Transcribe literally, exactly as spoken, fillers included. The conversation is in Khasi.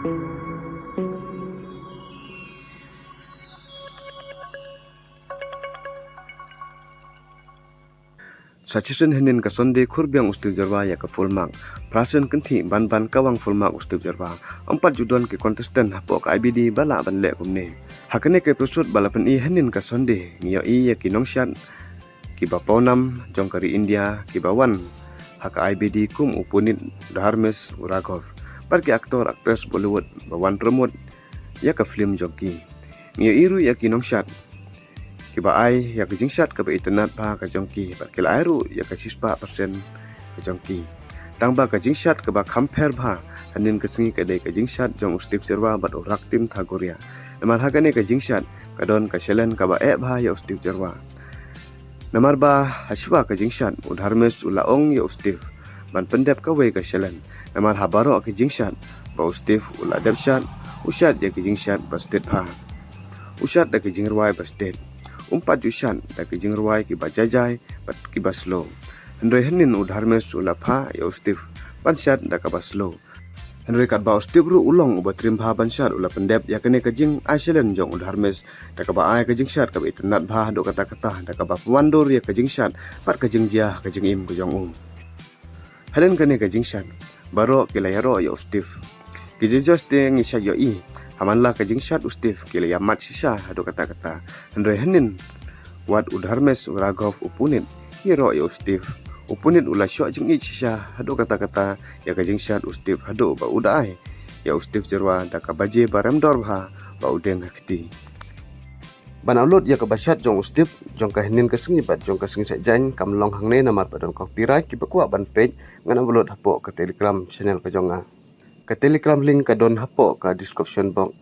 Sa shisien hynnin ka Sunday khur biang u Steve Jyrwa ïa ka full mark. Phra sien kynthih ban ban kawang full mark u Steve Jyrwa. Ym pat ju don ki contestant hapoh ka I B D ba lah ban leh kumne. Ha kane ka episode ba la pyni hynnin ka Sunday ngi ïohi ïa ki nongshad kiba pawnam jong ka ri India kiba wan ha ka I B D kum u Puneet, u Dharmesh, u Raghav. Bad ki actor actress Bollywood ba wan promote ïa ka film jong ki. Ngi ïohi ruh ïa ki nongshad kiba ai ïa ka jingshad kaba itynnad bha ka jong ki bad ki la ai ruh ïa ka shispah percent ka jong ki. Tang ba ka jingshad kaba kham pher bha hynnin ka sngi ka dei ka jingshad jong u Steve Jyrwa bad u Raktim Thagoria. Namar ha kane ka jingshad ka don ka challenge kaba eh bha ïa u Steve Jyrwa. Namar ba hashwa ka jingshad u Dharmesh u la ong ïa u Steve ban pyndep kawei ka challenge. Namar ha baroh ka jingshad ba u Steve u la dep shad, u shad ïa ka jingshad ba stet bha. U shad da ka jingrwai ba stet. Um pat ju shad da ka jingrwai kiba jai jai bad kiba slow. Hynrei hynnin u Dharmesh u la phah ïa u Steve ban shad da kaba slow. Hynrei katba u Steve ruh u long uba trim bha ban shad u la pyndep ïa kane ka jingai challenge jong u Dharmesh da kaba ai ka jingshad kaba itynnad bha haduh katta katta da kaba pynwandur ïa ka jingshad bad ka jingjia ka jingim ka jong u. Hadien kane ka jingshad baroh ki la ïaroh ïa u Steve. Ki judges te ngi shah ïohi ha man la ka jingshad u Steve ki la ïa mad shisha haduh katta katta. Hynrei hynnin wat u Dharmesh, u Raghav, u Puneet ki ïaroh ïa u Steve. U Puneet u la shoh jingïeit shisha haduh katta katta ïa ka jingshad u Steve haduh ba u da ai ïa u Steve Jyrwa da ka baje ba rem dor bha ba u deng ha kti. Ban upload ïa kaba shad jong u Steve jong ka hynnin ka sngi bad jong ka sngi Saitjaiñ kam long hangne namar ba don copyright. Kiba kwah ban peit ngan upload hapoh ka Telegram channel ka jong nga. Ka Telegram link ka don hapoh ka description box